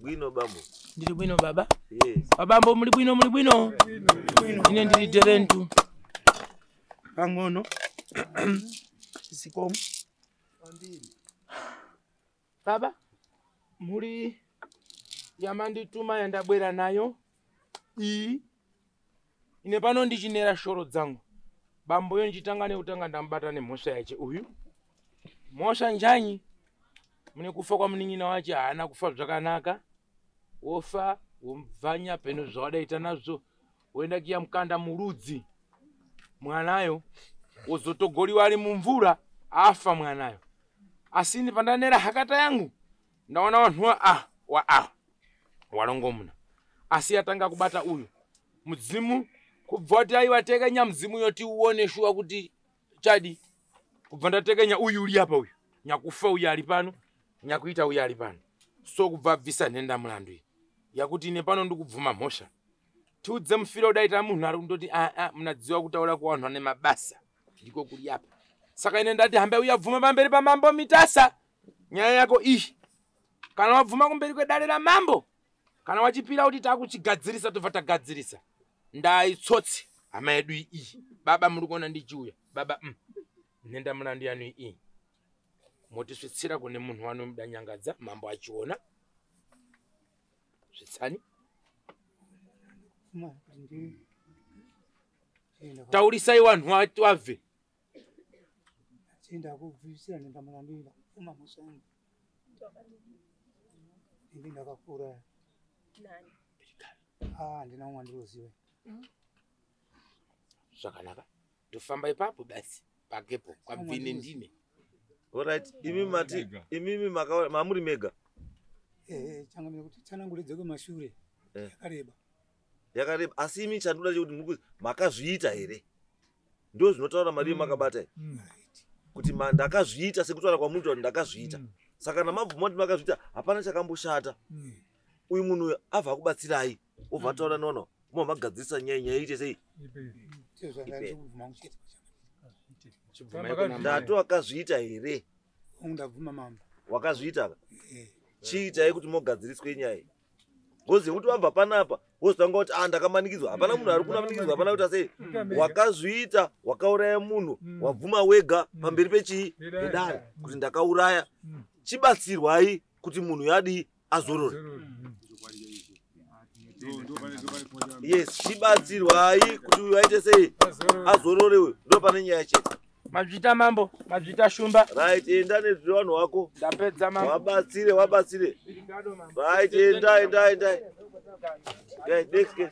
Bwino bambo. Ndiri bwino baba. Yes. Babambo muli bwino, muli bwino. Ine ndiri terentu. Pang'ono. Zikomo. Baba, muli yamandituma yandabwera nayo iyi. Ine pano ndichinera shoro dzangu. Bamboyo nchitanga nekutanga ndamubata nemhosva yache uyu. Mhosva njanyi? Mune kufa kwa munin'ina wache haana kufa zvakanaka. Wofa womubvanya peno zvawadaita nazvo, woenda kiya mukanda murudzi mwanayo wozotogoliwa ari mumvura afa mwanayo. Asi ini pandanera hakata yangu ndaona wanhu wa a wa a walongomuna, asi yatanga kubata uyu mudzimu kubva kuti aiwa tekenya mudzimu yoti uone shuwa kuti chadi kubva ndatekenya uyu uri apa uyu nyakufa uyu ari pano nyakuita uyu ari pano, so kubva abvisa nhenda mulandu iyi yakuti ine pano ndikubvuma mhosva. Tiudze mufiro udaita munhu ari kundoti aa munadziwa kutaura kuvanhu vane mabasa ndiko kuri apa. Saka ine ndati hambe uya bvuma pamberi pamambo Mitasa nyaya yako iyi. Kana wabvuma kumberi kwedare ramambo, kana wachipira kuti takuchigadzirisa tobva tagadzirisa. Ndaitsotsi hama yedu iyi. Baba muri kuona ndichiuya baba nhenda mulandu yanu iyi motisvitsira kune munhu wanomuda nyangadza mambo achiona. Svitsani. Taurisai vanhu wabve. Ndaenda kubvisira nhenda mulandu iyi ndakubvuma mhosva yangu. Ndini ndakakura. Nani? Handina umwe wandinoziva. Zvakanaka. Tofamba ipapo basi pakepo kwabvine ndine. Alright, imi mati imimi mamuri mega. Changamire kuti tsanangure kumashure. Yakareba. Yakareba asi imi chandoda chekuti muri makazviita here? Ndo zvinotaura mari makabata. Kuti ndakazviita sekutaura kwamunotaura ndakazviita. Saka kana mabvuma kuti makazviita hapana chakamboshata. Uyu munhu uyu abva akubatsirai obva ataura nono mobva magadzirisa nyaya iite sei? Ndati wakazviita here? Ndabvuma mambo. Wakazviita ka? Chiitai kuti mogadziriswe nyaya. Ngozi yekuti wabva panapa wozotanga kuti ndakamanikidzwa. Hapana munhu ari kunamanikidzwa, hapana kuti asei. Wakazviita, wakauraya munhu, wabvuma wega pamberi pechii? Pedare kuti ndakauraya. Chibatsirwai kuti munhu yadii azorore. Yes, chibatsirwai kuti uyu aite sei? Azorore uyu. Ndo pane nyaya chete. Mazvita mambo, mazvita shumba. Right, enda nezvivanhu wako. Ndapedza mambo. Wabatsire, wabatsire. Right, enda, enda, enda. Yeah, next case.